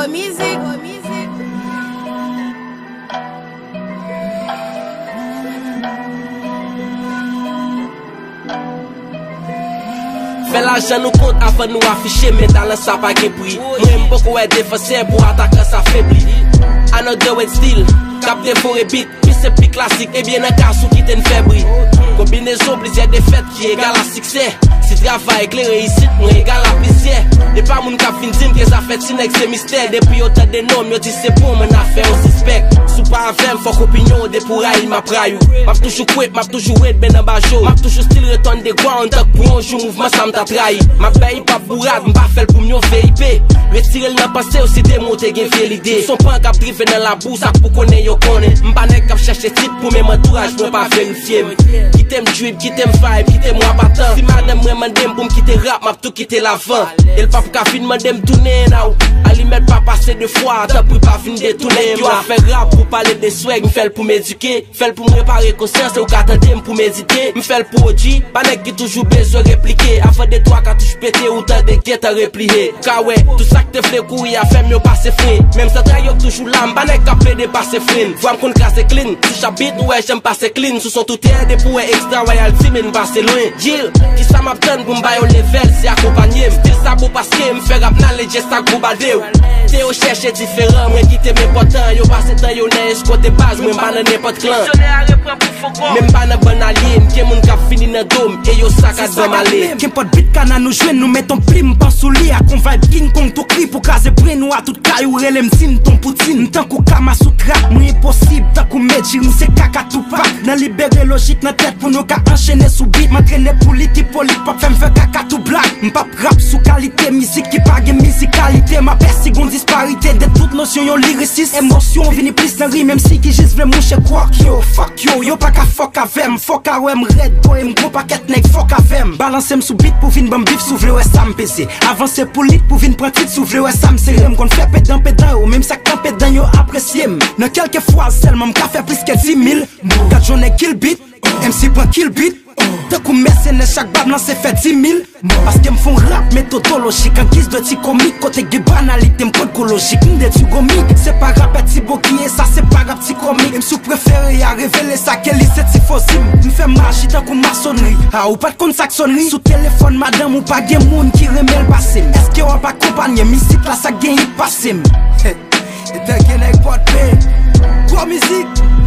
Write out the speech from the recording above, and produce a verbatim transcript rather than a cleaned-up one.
Mizik. Fè lajan nou kont avan nou afiche, men talan sa pa gen pri. Mwen m poko wè defansè pou atakan sa febli. Another wet still, k ap devore bit. Pi senp pi klasik, ebyen nan kas ou kite n fè bri. Konbinezon plizyè defèt ki egal a siksè. Si travay eklere isit, mwen egal a plizyè. E pa moun k ap vin di m ke zafè ti nèg se mistè. Depi yo tande non m, yo di se bon, mwen afè yo sispèk. Si w pa avè m, fòk opinyon w depi w rayi m, m ap rayi w. M ap toujou kwè, m ap toujou ret ben anba je w. M ap toujou still ret on the ground, tank pou yon jou mouvman sa m ta trayi. M ap bay hip hop bourad, m pa fè l pou m yon V I P. Retire l nan panse w si demen w te gen vye lide. Son pan k ap drive nan labou, sa k pou konnen yo konnen. M pa nèg k ap chèche tit pou menm antouraj mwen pa verifye m. Kite m drip, kite m vibe, kite m rap atan. Si madanm mwen mande m pou m kite rap, m ap tou kite l avan. E l p ap ka vin mande m tounen, aw. Alimèt pa pase de fwa, tanpri pa vin detounen. Nèg yo ap fè rap pou pale de swag, m fè l pou m edike. Fè l pou m repare konsyans e w ka tande m pou medite. M fè l pou O G, pa nèg ki toujou bezwen replike. Avan de twa katouch pete, ou tande gentan repliye. Ka wè, tout sa k te vle kouri a fè m yo pase fren. Menm zantray yo k toujou la, m pa nèg k ap plede pase fren. Vwa m konn kraze clean, sou chapit ou wè jan m pase clean. Sou son toutè, depi w wè extra royalty, men n pase lwen. Yeah, kisa m ap tann pou m ba yo level, se akonpanye m. Stil sa bon paske m fè rap knowledge sa k bonbade w. Te yo chèche diferan, mwen kite m enpòtan. Yo pase tan yo nan eskote baz, mwen m pa nan nenpòt klan. Men m pa nan bann alye, m gen moun k ap vini nan do m, e yo sakad ban m ale. Kenpòt bit kana nou jwenn, nou met on plim, pan sou li ak on vibe King Kong tou kri pou kraze bren nou a tout kay ou rele m Tim Ton Poutin. M tankou Kamasutra, mwen enposib tankou Meji, m se kaka Tupac. Nan libere lojik nan tèt pou nou ka anchene sou bit. M antrene pou lit Ipolit, p ap fè m fè kaka tou blak. M p ap rap sou kalite mizik ki pa gen mizikalite. M ap pè si gon disparite de tout nosyon yon lirisis. Emosyon vini plis nan ri, menm si ki jis vle mouche kwòk yo. Fuck yo, yo pa ka fòk avè m. Fòk a wè m rèd boy, m gwo pakèt nèg fòk avè m. Balanse m sou bit pou vin ban m bif si w vle wè sa m peze. Avanse pou lit pou vin pran tit si w vle wè sa m sere. M konn fè pedan pedan yo, menm sa k tan pedan yo apresye m. Nan kèlke fraz sèlman m ka fè plis ke dimil mo. Gad jan nèg kill bit, M C pran kill bit. Tankou mèsenè chak ba m lanse fè dimil mo. Paske m fè on rap metodolojik an giz de ti komik. Kote gen banalite m pot gwo lojik. M detwi gwo mik. Se pa rapè ti bokiye, sa se pa rap ti komik. M sou prefere a revele sa ke li se tifozim. M fè maji tankou masonri. A ou pa t konn sa k sonri. Sou telefòn madanm ou pa gen moun ki renmen l pase m. Èske w ap akonpanye m isit la sa k gen hit pase m? E tanke nèg pòt pe. Gwo mizik.